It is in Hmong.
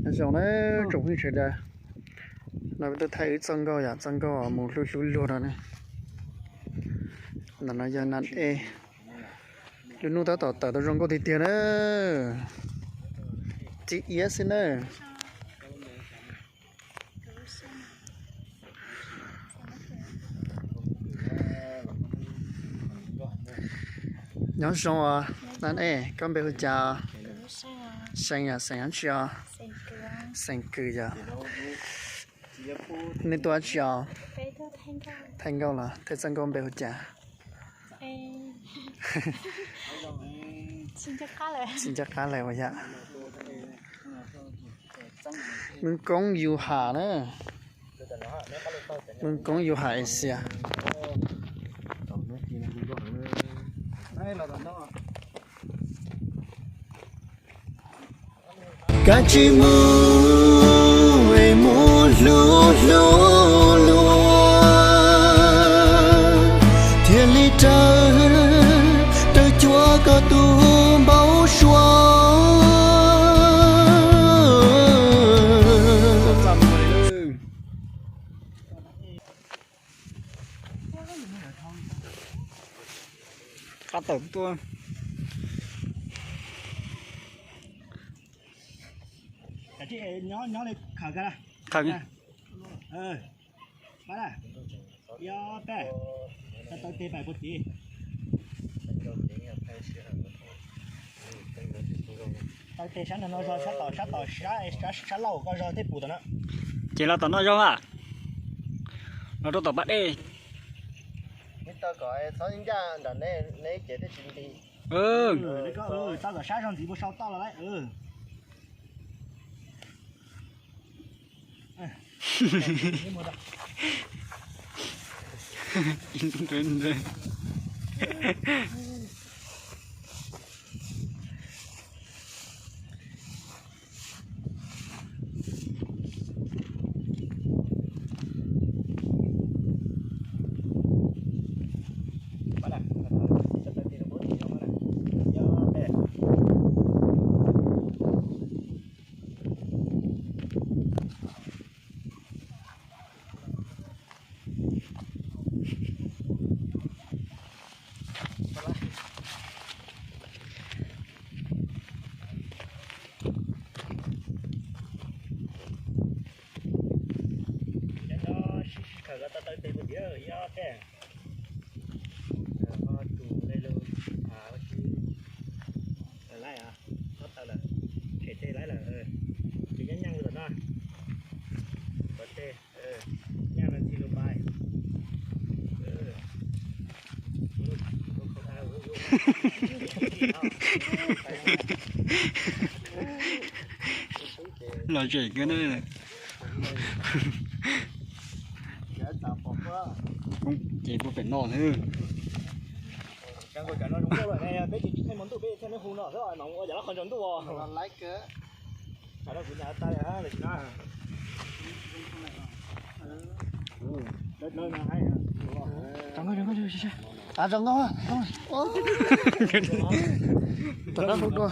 Zoo na, tsoom phooj ywg sawv daws, no peb tuaj thaij wb txoj nkauj yom, txoj nkauj mus hlub hlub luag no ne. Ntawm no yog Nan Ej, lub hnub tab tom tawm tau zoo nkauj tiag tiag na. Txi iab xwb na. Nyob zoo os Nan Ej, koj npe hu cas? See yom, xeem dab tsi os? Xeem Kws yom. Nej tuaj dab tsi os? Thaij nkauj los? Thaij txoj nkauj npe hu cas? Tsis nco qab lawm ua yam. Meej Koob Yus Ham na. Meej Koob Yus Ham Asia. Kab tsib mus es mus hlub hlub luag, thiaj li raws, raws cuag koj tus npau suav. Qab tawm tuaj. Nyob, nyob li khawm kiag. Khawm kiag. Pab na. Ib ob peb. Tau tau tes pais puag tid. Tau tes sab nrag no zog, sab tom, sab tom, sab, sab laug koj zog tej pus tom no. Ces los tom no zog mas. Los rau tom pas dej. Tau kom sab zog ntxiv puas sau toj los lawm. Sib sib khawm los tau taw tes puag tid ib ob teg. Ho tus le lug, a, ua si, laib, ob taw lawm, them tej laib lawm, ces nyob nyeej lug tom no, tom tej, nyeej no ntxhi lug pais. Los zem kawg na. Ces puag pem no xwb. Peb tsis thaij hmo ntuj peb thaij hnub hu no xwb, ua yam lab qhov ntsaus ntuj. Rov nkauj, rov nkauj, rov nkauj. Rov qab hu dua.